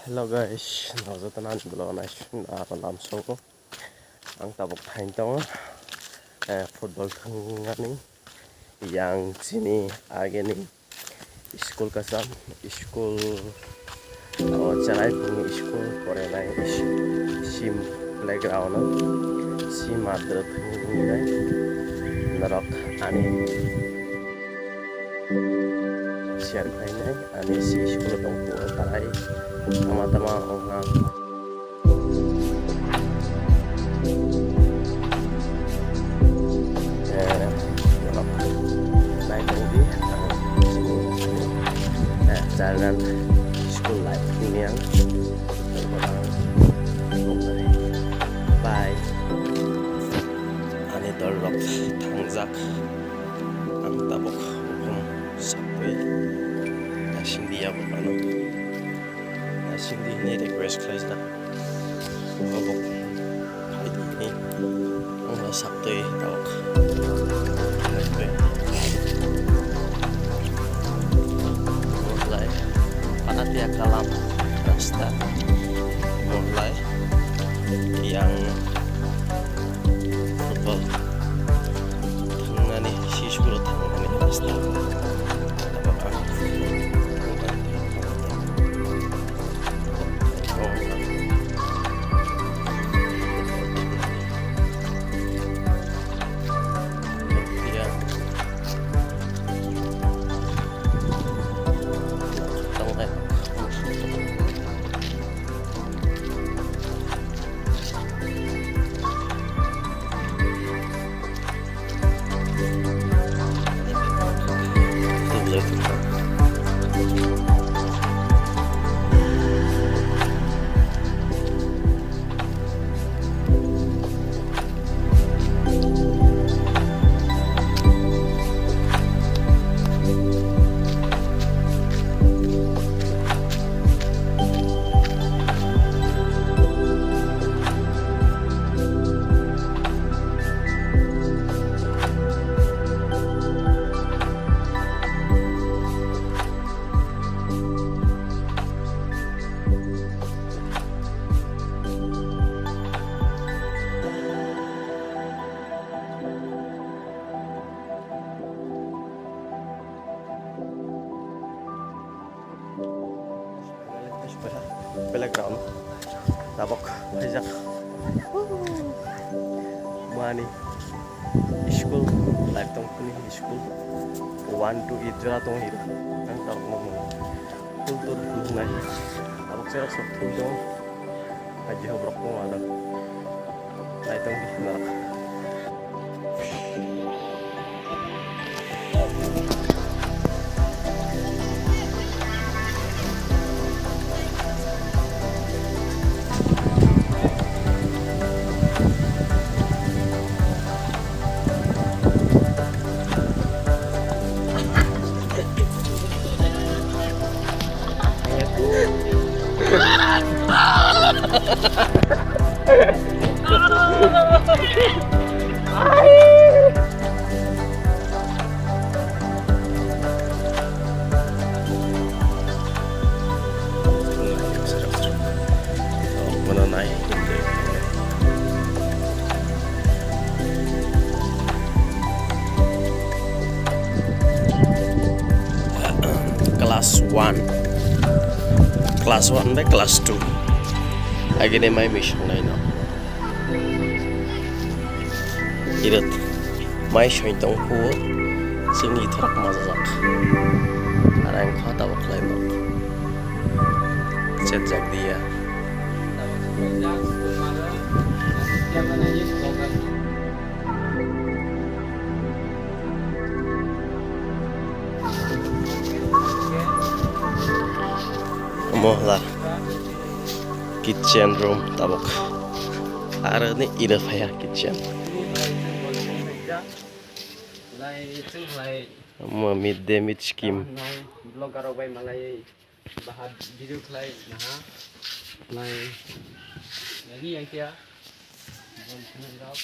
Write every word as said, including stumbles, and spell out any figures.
Hello guys, no jotono ani vlog nai aro lamsongo. Ang tabuk thain tongo, eh, football thwngnani. Yang chini ageni school kasam, school, o, chwrai phungni school porenai is-, sim playground o, sim master thwngnai norok ani share khlainai, ani si school o tongphuru tarai tama tama ongha. Eh, naitongdi ang, eh, children school life ni ang. Bye. Ani dol rok thangjak. Ang tabuk hukum sapui. Nasing dia bukano. Nasing di ni request khlaijak. Tabuk. Hai di ni. Ang saptui tabuk. Mulai. Panatia kalam rasta. Mulai. Yang football thangnani, si school o thangnani rasta. Playground tabok phaijak. Mani school life tong phuni school one to eight jora tong hiro. Ang tabok no mano. Kultur nai. Tabok serok sok thung jong. Haji hobrok tong ada. Nai tong di marak. Mano nai. Class one, class one bai class two agini mai misong nai no. Irot mai soin tong phuo, chini thorak majajak. Arang kho tabok khlai nok. Chetjak dia. Mohla kitchen room tabok. Aro ni ira phaya kitchen. Lai chwng lai. Omo mid day meal scheme. Nai vlogger rok bai malai bahat video khlai naha. Lai. Lagi yang kia. Bom khnai rok.